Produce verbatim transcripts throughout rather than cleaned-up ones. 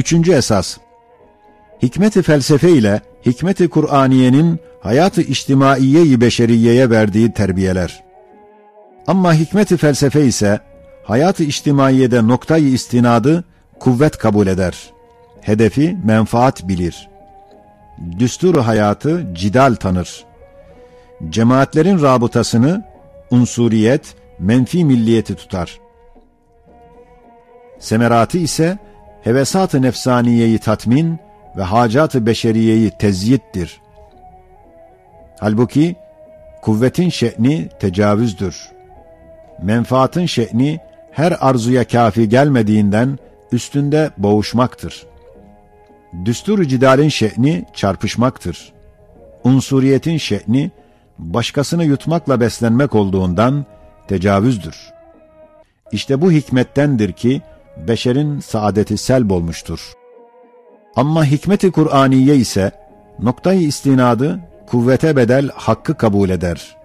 Üçüncü esas. Hikmet-i felsefe ile hikmet-i Kur'aniyenin hayat-ı içtimaiye-i beşeriyeye verdiği terbiyeler. Amma hikmet-i felsefe ise hayat-ı içtimaiyede noktayı istinadı kuvvet kabul eder. Hedefi menfaat bilir. Düstur-u hayatı cidal tanır. Cemaatlerin rabıtasını unsuriyet, menfi milliyeti tutar. Semeratı ise hevesat-ı nefsaniyeyi tatmin ve hacat-ı beşeriyeyi tezyittir. Halbuki kuvvetin şe'ni tecavüzdür. Menfaatın şe'ni her arzuya kâfi gelmediğinden üstünde boğuşmaktır. Düstur-u cidalin şe'ni çarpışmaktır. Unsuriyetin şe'ni başkasını yutmakla beslenmek olduğundan tecavüzdür. İşte bu hikmettendir ki beşerin saadeti selb olmuştur. Amma hikmet-i Kur'aniye ise noktayı istinadı kuvvete bedel hakkı kabul eder.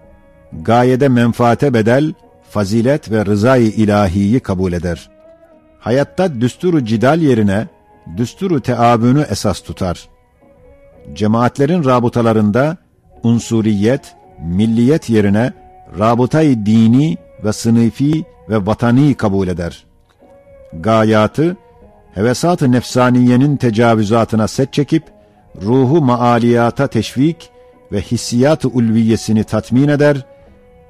Gayede menfaate bedel fazilet ve rızayı ilahiyi kabul eder. Hayatta düsturu cidal yerine düsturu teavünü esas tutar. Cemaatlerin rabıtalarında unsuriyet, milliyet yerine rabıtayı dini ve sınıfi ve vatani kabul eder. Gayatı, hevesat-ı nefsaniyenin tecavüzatına set çekip, ruhu maaliyata teşvik ve hissiyat-ı ulviyesini tatmin eder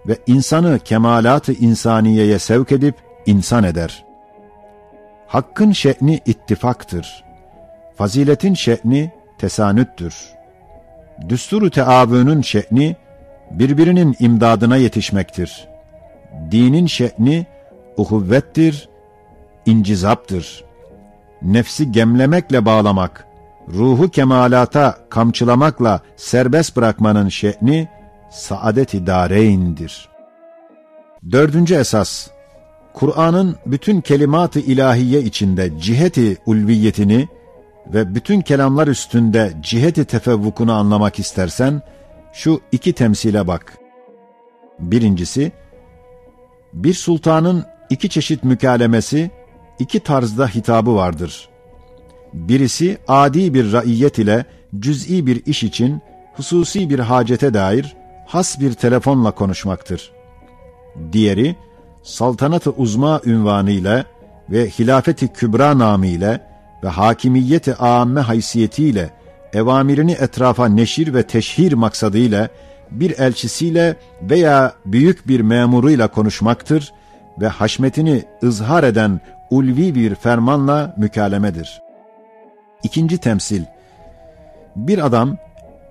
ve insanı kemalat-ı insaniyeye sevk edip insan eder. Hakkın şe'ni ittifaktır. Faziletin şe'ni tesanüttür. Düsturu teavünün şe'ni birbirinin imdadına yetişmektir. Dinin şe'ni uhuvvettir, incizaptır. Nefsi gemlemekle bağlamak, ruhu kemalata kamçılamakla serbest bırakmanın şe'ni saadet-i dareyndir. Dördüncü esas, Kur'an'ın bütün kelimat-ı ilahiye içinde cihet-i ulviyetini ve bütün kelamlar üstünde cihet-i tefevvukunu anlamak istersen, şu iki temsile bak. Birincisi, bir sultanın iki çeşit mükalemesi, iki tarzda hitabı vardır. Birisi adi bir raiyet ile cüz'i bir iş için hususi bir hacete dair has bir telefonla konuşmaktır. Diğeri, saltanat-ı uzma ünvanıyla ve hilafet-i kübra namıyla ve hakimiyet-i amme haysiyetiyle evamirini etrafa neşir ve teşhir maksadıyla bir elçisiyle veya büyük bir memuruyla konuşmaktır ve haşmetini ızhar eden ulvi bir fermanla mükalemedir. İkinci temsil. Bir adam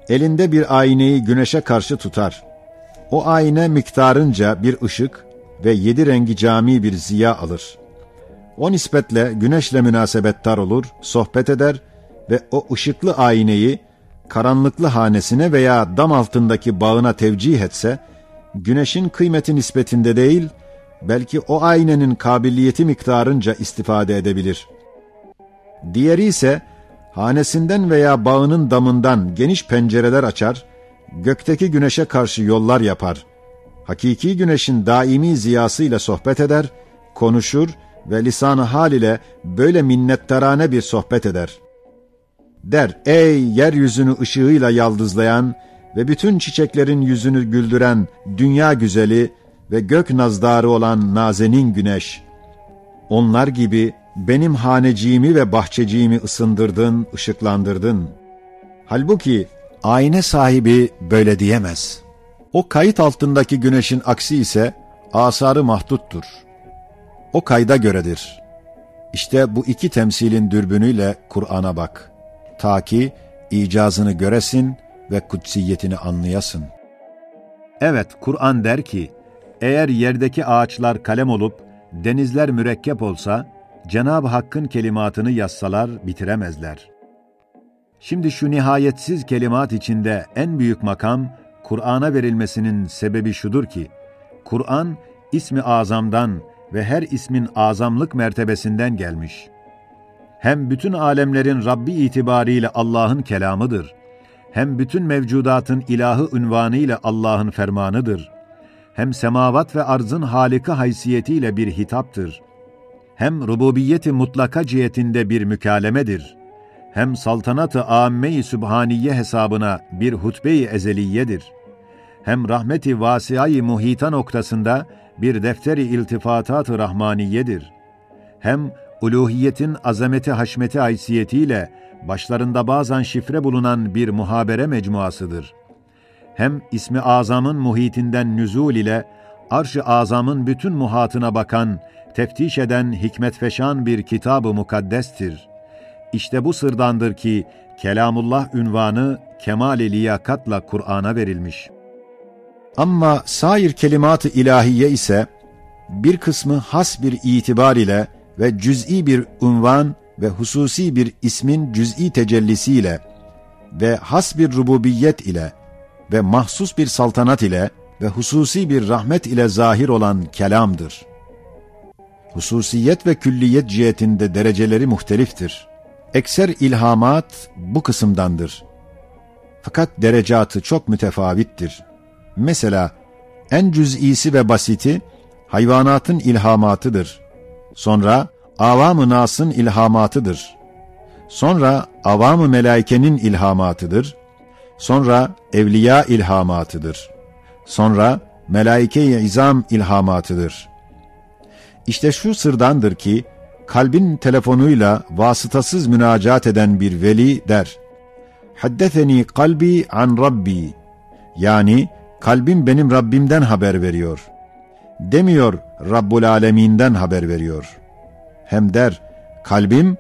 elinde bir ayneyi güneşe karşı tutar. O ayna miktarınca bir ışık ve yedi rengi cami bir ziya alır. O nispetle güneşle münasebetdar olur, sohbet eder ve o ışıklı ayneyi karanlıklı hanesine veya dam altındaki bağına tevcih etse, güneşin kıymeti nispetinde değil, belki o aynenin kabiliyeti miktarınca istifade edebilir. Diğeri ise hanesinden veya bağının damından geniş pencereler açar, gökteki güneşe karşı yollar yapar. Hakiki güneşin daimi ziyasıyla sohbet eder, konuşur ve lisan-ı hal ile böyle minnettarane bir sohbet eder. Der, "Ey yeryüzünü ışığıyla yaldızlayan ve bütün çiçeklerin yüzünü güldüren dünya güzeli ve gök nazdarı olan nazenin güneş! Onlar gibi benim haneciğimi ve bahçeciğimi ısındırdın, ışıklandırdın." Halbuki ayna sahibi böyle diyemez. O kayıt altındaki güneşin aksi ise asarı mahduttur. O kayda göredir. İşte bu iki temsilin dürbünüyle Kur'an'a bak. Ta ki icazını göresin ve kudsiyetini anlayasın. Evet, Kur'an der ki, eğer yerdeki ağaçlar kalem olup denizler mürekkep olsa, Cenab-ı Hakk'ın kelimatını yazsalar bitiremezler. Şimdi şu nihayetsiz kelimat içinde en büyük makam Kur'an'a verilmesinin sebebi şudur ki, Kur'an ismi azamdan ve her ismin azamlık mertebesinden gelmiş. Hem bütün alemlerin Rabbi itibariyle Allah'ın kelamıdır, hem bütün mevcudatın ilahı ünvanıyla Allah'ın fermanıdır, hem semavat ve arzın Halık'ı haysiyetiyle bir hitaptır. Hem rububiyeti mutlaka cihetinde bir mükâlemedir. Hem saltanat-ı âmme-i sübhaniye hesabına bir hutbe-i ezeliyedir. Hem rahmet-i vasiay-i muhita noktasında bir defter-i iltifatat-ı rahmaniyedir. Hem uluhiyetin azameti haşmeti aysiyetiyle başlarında bazan şifre bulunan bir muhabere mecmuasıdır. Hem ismi azamın muhitinden nüzul ile arş-ı azamın bütün muhatına bakan, teftiş eden hikmetfeşan bir kitab-ı mukaddestir. İşte bu sırdandır ki, Kelamullah ünvanı kemal-i liyakatla Kur'ana verilmiş. Amma sair kelimat-ı ilahiye ise bir kısmı has bir itibar ile ve cüz'i bir unvan ve hususi bir ismin cüz'i tecellisiyle ve has bir rububiyet ile ve mahsus bir saltanat ile ve hususi bir rahmet ile zahir olan kelamdır. Hususiyet ve külliyet cihetinde dereceleri muhteliftir. Ekser ilhamat bu kısımdandır. Fakat derecatı çok mütefavittir. Mesela, en cüz'isi ve basiti hayvanatın ilhamatıdır. Sonra avam-ı nasın ilhamatıdır. Sonra avam-ı melaikenin ilhamatıdır. Sonra evliya ilhamatıdır. Sonra melaike-i izam ilhamatıdır. İşte şu sırdandır ki, kalbin telefonuyla vasıtasız münacat eden bir veli der: "Haddeseni kalbi an Rabbi." Yani, kalbim benim Rabbimden haber veriyor. Demiyor, Rabbul Alemin'den haber veriyor. Hem der, kalbim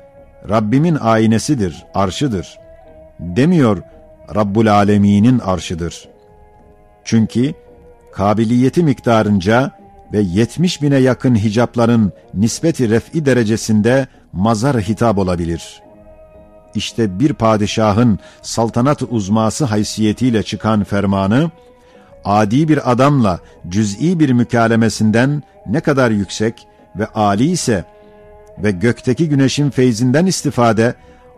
Rabbimin aynesidir, arşıdır. Demiyor, Rabbul Alemin'in arşıdır. Çünkü kabiliyeti miktarınca ve yetmiş bine yakın hicapların nisbeti ref'i derecesinde mazar-ı hitap olabilir. İşte bir padişahın saltanat-ı uzması haysiyetiyle çıkan fermanı, adi bir adamla cüz'i bir mükâlemesinden ne kadar yüksek ve âli ise ve gökteki güneşin feyzinden istifade,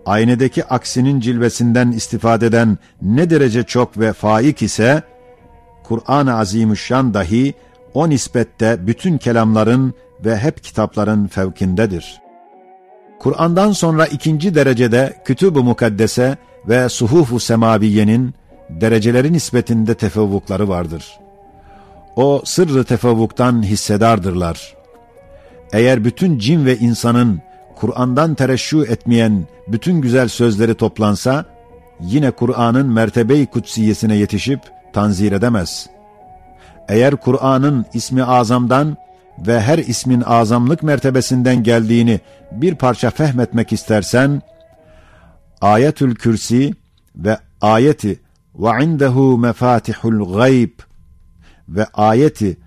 aynedeki aksinin cilvesinden istifadeden ne derece çok ve faik ise, Kur'an-ı Azimüşşan dahi o nispette bütün kelamların ve hep kitapların fevkindedir. Kur'andan sonra ikinci derecede Kütüb-ü Mukaddese ve Suhuf-u Semaviyenin dereceleri nispetinde tefevvukları vardır. O sırrı tefevvuktan hissedardırlar. Eğer bütün cin ve insanın Kur'andan tereşşu etmeyen bütün güzel sözleri toplansa, yine Kur'anın mertebe-i kudsiyesine yetişip tanzir edemez. Eğer Kur'anın ismi azamdan ve her ismin azamlık mertebesinden geldiğini bir parça fehmetmek istersen, Ayetül Kürsi ve ayeti "Ve indehu mefatihul gayb" ve ayeti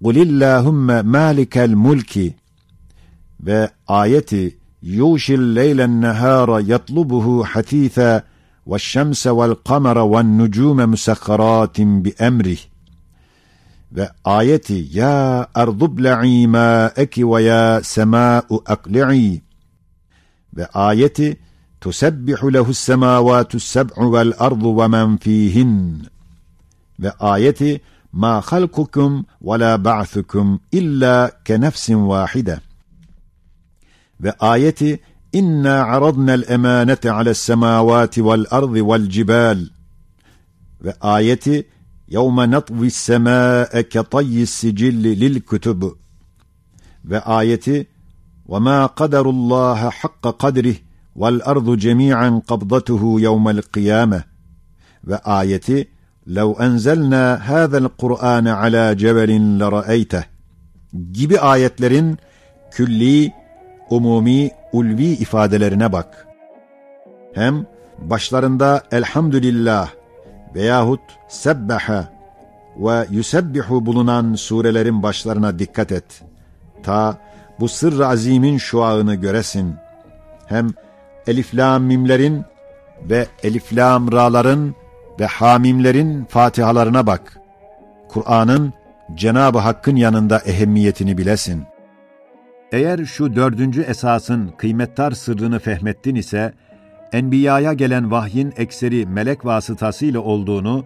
"Kulillahumme malikel mulki" ve ayeti "Yuşil leylen nehara yatlubuhu hatitha ve şemse vel kamera ven nucume musakharatin bi emrih" ve ayeti "Ya erdu ble'i ma'eki ve ya sema'u ekli'i" ve ayeti "Tusebbihu lehus semavatus seb'u vel ardu ve men fihin" ve ayeti "Ma halkukum ve la ba'sukum illa ke nefsin vahide" ve ayeti "İnna aradnel emanete ales semavati vel ardı vel cibal" ve ayeti "Yevme natvis sema'e ke tayyis sicilli lil kutub" ve ayeti "Ve ma qadarullaha hakka kadrih vel ardu cemi'an kabdatuhu yevmel kıyame" ve ayeti "Lev enzelna hazel Kur'ane ala cebelin leraeyteh" gibi ayetlerin külli, umumi, ulvi ifadelerine bak. Hem başlarında Elhamdülillah veyahut Sebbehe ve Yusebbihu bulunan surelerin başlarına dikkat et. Ta bu sırr-ı azimin şuaını göresin. Hem eliflamimlerin ve eliflamraların ve hamimlerin fatihalarına bak. Kur'an'ın Cenab-ı Hakk'ın yanında ehemmiyetini bilesin. Eğer şu dördüncü esasın kıymetdar sırrını fehmettin ise, enbiyaya gelen vahyin ekseri melek vasıtasıyla olduğunu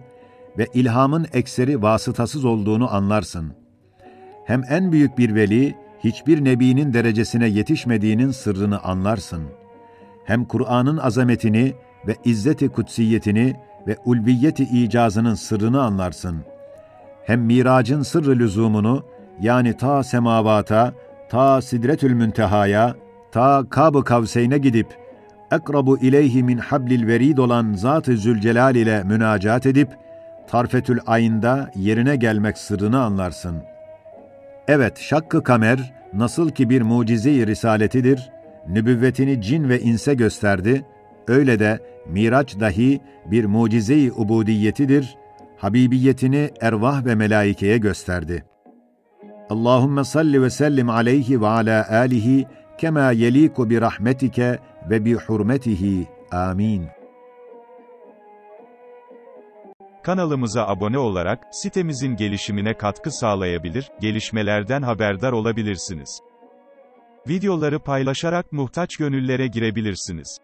ve ilhamın ekseri vasıtasız olduğunu anlarsın. Hem en büyük bir veli, hiçbir nebinin derecesine yetişmediğinin sırrını anlarsın. Hem Kur'an'ın azametini ve izzeti kutsiyetini ve ulviyeti icazının sırrını anlarsın. Hem miracın sırrı lüzumunu, yani ta semavata, ta Sidretül Münteha'ya, ta Kab-ı Kavseyn'e gidip, اقرب إليه من حبل الوريد olan Zat-ı Zülcelal ile münacat edip, tarfetül aynda yerine gelmek sırrını anlarsın. Evet, şakkı kamer nasıl ki bir mucize-i risaletidir, nübüvvetini cin ve inse gösterdi, öyle de miraç dahi bir mucize-i ubudiyetidir, habibiyetini ervah ve melaikeye gösterdi. اللهم صل وسلم عليه وعلى آله كما يليق برحمتك وبحرمته. آمين. Kanalımıza abone olarak sitemizin gelişimine katkı sağlayabilir, gelişmelerden haberdar olabilirsiniz. Videoları paylaşarak muhtaç gönüllere girebilirsiniz.